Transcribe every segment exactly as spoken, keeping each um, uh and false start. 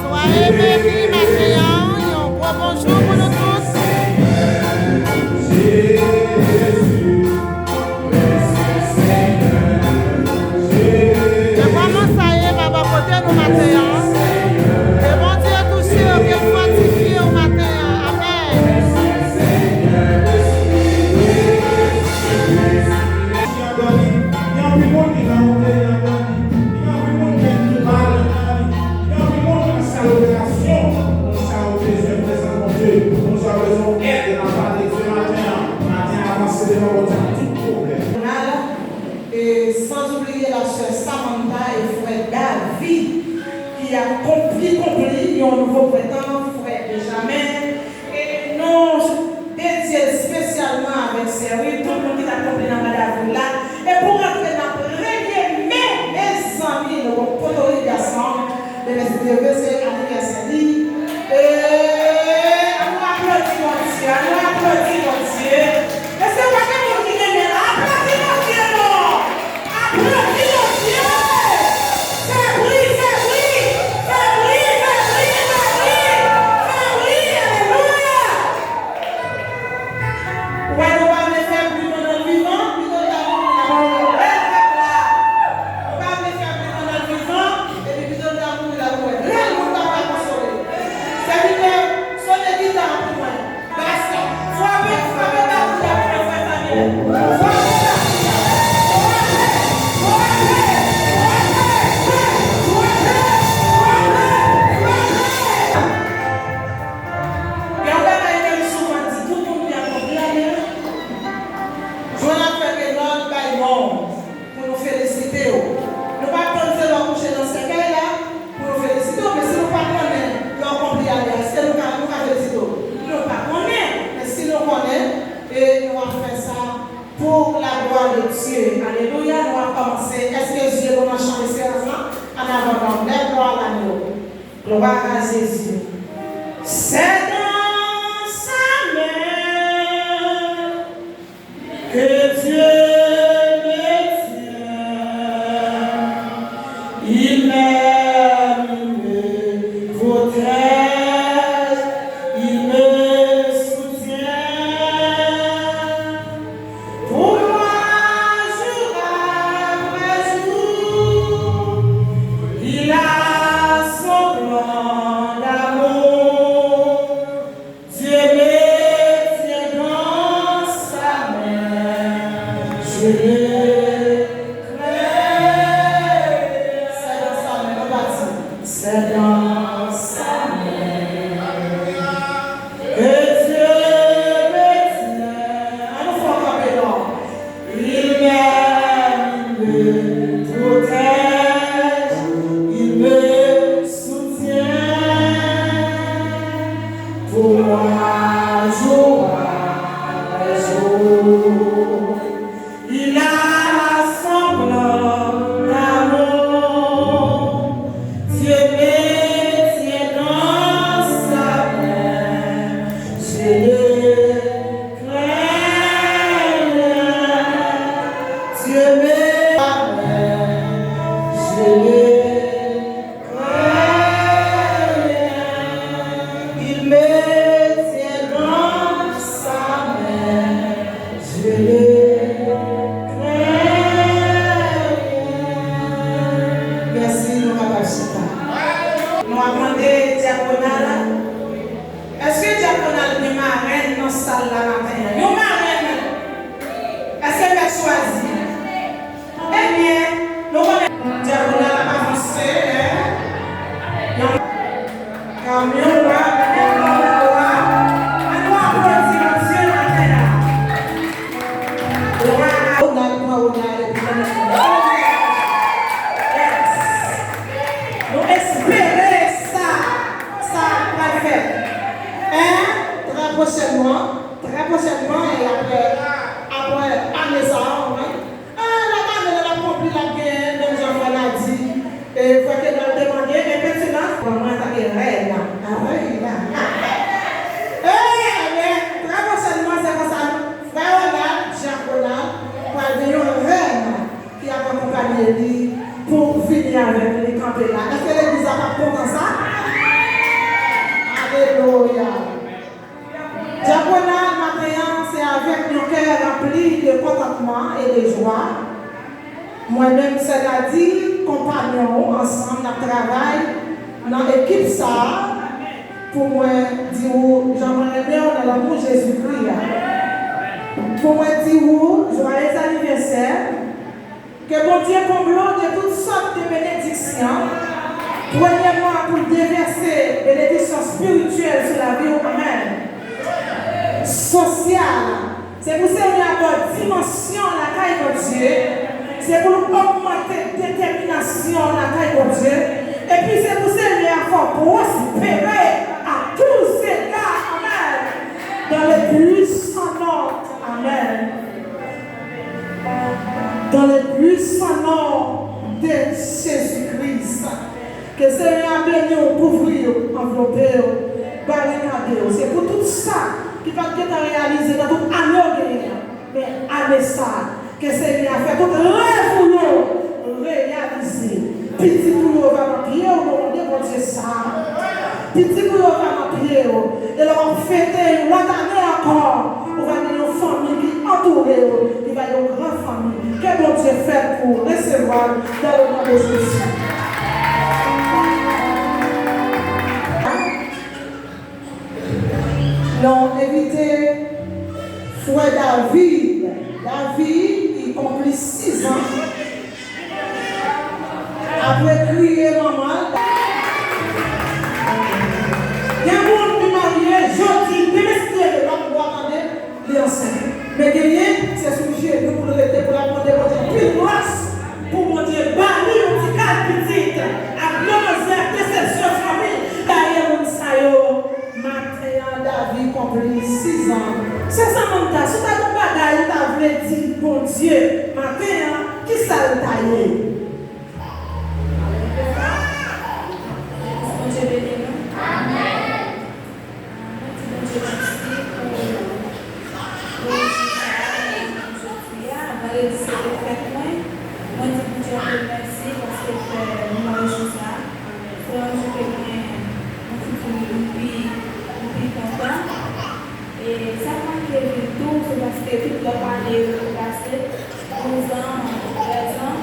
Soyez bénis maten an, yon gwo bonjou pou nou tout. Ke kòman sa ye, baba, kote nou maten an? Ke Bondye touche w, ke l fòtifye w maten an. Amèn. Gen anpil moun ki nan wonte, gen anpil moun ki tou mal, gen anpil moun ki nan sal operasyon. Moun sa yo bezwen prezans Bondye, moun sa yo bezwen èd de la part de Dieu maten an. Maten an, avanse devan Bondye ak tout pwoblèm. Journal, e sans oublier la sœur Samantha e frè David ki ap konpli, konpli yon nouvo prentan, frè Benjamin. E nou dedye l espesyalman avèk sè, wi, tout moun ki t ap kanpe nan mwa davril la. E pou rantre nan premye me, mezanmi, nou gon potorik gason. Demen se, demen se anivèsè li. E, ann nou aplodi Bondye, ann nou aplodi Bondye. Èske pa gen moun ki renmen l? Aplodi Bondye non! Aplodi Bondye! Fè bri, fè bri! Fè bri, fè bri, fè bri! Fè bri! Alelouya! Ou wè nou pa vle fè bri pandan l vivan, pito l ta mouri, n ap mouri. Rèl pèp la. Nou pa vle fè bri pandan l vivan, epi pito l ta mouri, l ap mouri. Rèl moun pa ka konsole. Sèvitè, sonnen gita a pou mwen. Bas la. Frape, frape bas la pou mwen, frè Samuel. Frape bas la. Frape, frape, frape, frape, frape, frape. Gen yon bagay ke m souvan di, tout moun gen yon pwoblèm, jwenn ap fè Renòl bay non pou nou felisite w. Nou pa tann se lè w kouche nan sèkèy la pou nou felisite w, men si nou pa konnen lè w konpli ale a, èske nou ka, nou ka felisite w? Nou pa konnen, men si nou konnen, e nou ap fè sa pour la gloire de Dieu. Alelouya, nou ap kòmanse. Èske zye nou nan chan de seans lan? An avan, non. Lève gloire à l'agneau. Gloire à Jésus. C'est dans sa main que Dieu me tient. Il m'aime, il me protège, il me soutient. Pour moi, jour après jour, il a son plan d'amour. Dieu me tient dans sa main. Je le crains. C'est dans sa main, nou pa di. C'est dans sa main. Que Dieu me tient. An nou fè kanpe non. Il m'aime, il me protège, il me soutient. Pour moi, jour après jour, il a son plan d'amour. Dieu me tient dans sa main. Je le crains. Dieu me, je le crains. Mande dyakonal, èske dyakonal gen marèn nan sal la maten an? Yon marèn! Èske l mèt chwazi? Ebyen, nou konnen dyakonal ap avanse, en? Yon kamyon lwa, yon kamyon lwa. Ann nou aplodi Bondye maten an. Lwa a, Ronald pran Ronald epi konnen. Yes. Nou espere sa, sa pral fèt. En, trè pwochènman, trè pwochènman, e apre, apre ane sa a, wi. E, lòt ane, lè l ap konpli, l ap gen, menm jan frè Nadi, e, frè Kenal te mande, e, penti la, pran mwen antanke rèn. A, rèn. E, ebyen, trè pwochènman, se konsa, frè Ronald, dyak Ronald, pral gen yon rèn ki ap akonpanye li pou vini avèk li kanpe la. Èske legliz la p ap kontan sa? Alelouya! Dyak Ronald, maten an, se avèk yon kè ranpli de kontantman e de jwa mwen menm, sè Nadi, konpanyon w ansanm n ap travay nan ekip sa a, pou mwen di w jan mwen renmen w nan lanmou Jezikri a. Pou mwen di w jwayez anivèsè, ke Bondye konble w de tout sòt de benediksyon. Premyèman, pou l devèse benediksyon espirityèl sou lavi w. Amèn. Sosyal, se pou Senyè a ba w dimansyon lakay Bondye. Se pou l ogmante detèminasyon lakay Bondye. Epi se pou Senyè a fè w pwospere a tou zega. Amèn. Dans le puissant nom. Amèn. Dans le puissant nom de Jésus-Christ. Ke Senyè a beni w, kouvri w, anvlope w, barikade w. Se pou tout sa ki pa t gentan reyalize nan tout ane w genyen an. Men ane sa a, ke Senyè a fè tout rèv ou yo reyalize. Pitit ou yo va nan pye w, nou mande Bondye sa. Pitit ou yo va nan pye w. E lè w ap fete yon lòt ane ankò, ou va gen yon fanmi ki antoure w, ki va yon gran fanmi. Ke Bondye fè pou w resevwa dans le nom de Jésus. Nou envite frè David. David, li konpli sizan. Apre kriye manman l. Gen moun ki marye jodi, demen si Dye vle, lòt bò tande, li ansent. Men genyen, se sou jenou pou l rete, pou l ap mande Bondye anpil gras, pou Bondye ba li yon ti kal pitit, ak manzè, ak desepsyon fanmi. Dayè moun sa yo, maten an, David konpli sizan. Sè Samantha, si w ta gen yon bagay ou ta vle di Bondye maten an, kisa l ta ye? Bondye beni nou. Amèn. Mwen di Bondye mèsi pou, pou jou sa a, pou jodi a, vandredi se te fèt mwen. Mwen di Bondye anpil mèsi paske l fè nou wè jou sa a. Frè m di ke mwen, mwen fouti m pi, m pi kontan. E sa k manke vin tou, se paske tout lòt ane yo te pase, douz an, trèz an,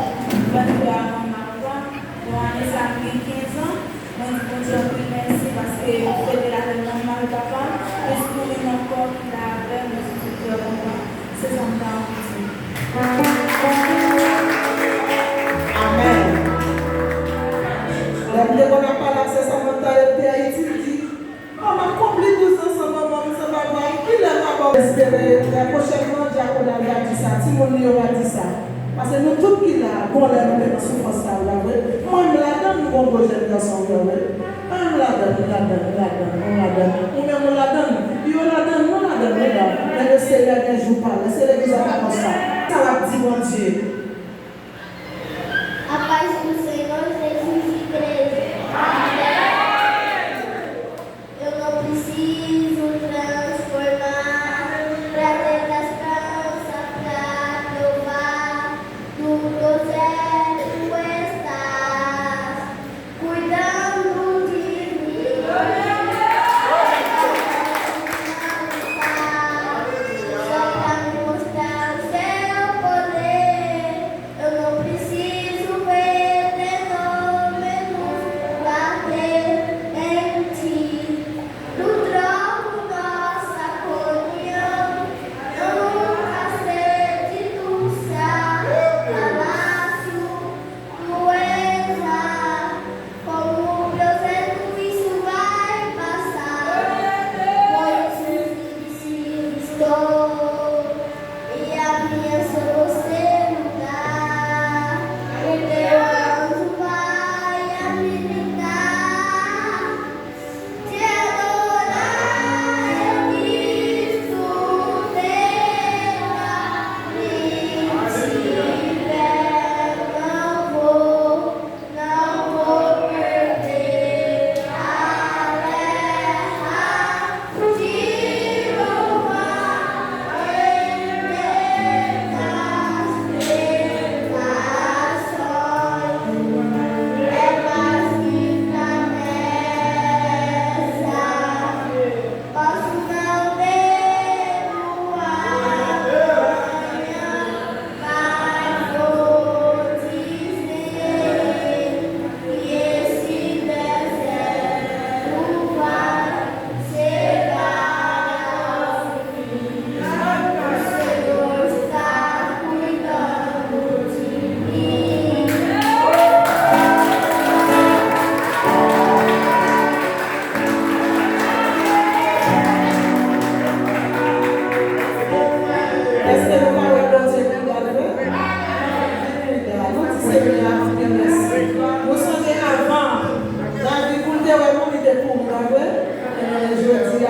vennde a manman papa m. Bon, ane sa a, m gen kenz an. Mwen di Bondye anpil mèsi paske m fete l avèk manman m ak papa m, plis moun ankò ki la avè m, mwen santi m trè kontan. Se sa m ta anvi di. Amèn. Lè m te konn ap pale ak sè Samantha, yo te Ayiti, m di, "Oh, m ap konpli douz an san manman m, san papa m, kilè m a ba w?" Espere, trè pwochènman, dyakonal va di sa, timoun li yo va di sa. Paske nou tout ki la, gon lè nou te nan soufrans sa yo, pa vre? Mwen menm ladan, m gon gwo jèn gason, vre, vre. Mwen menm ladan, m ladan.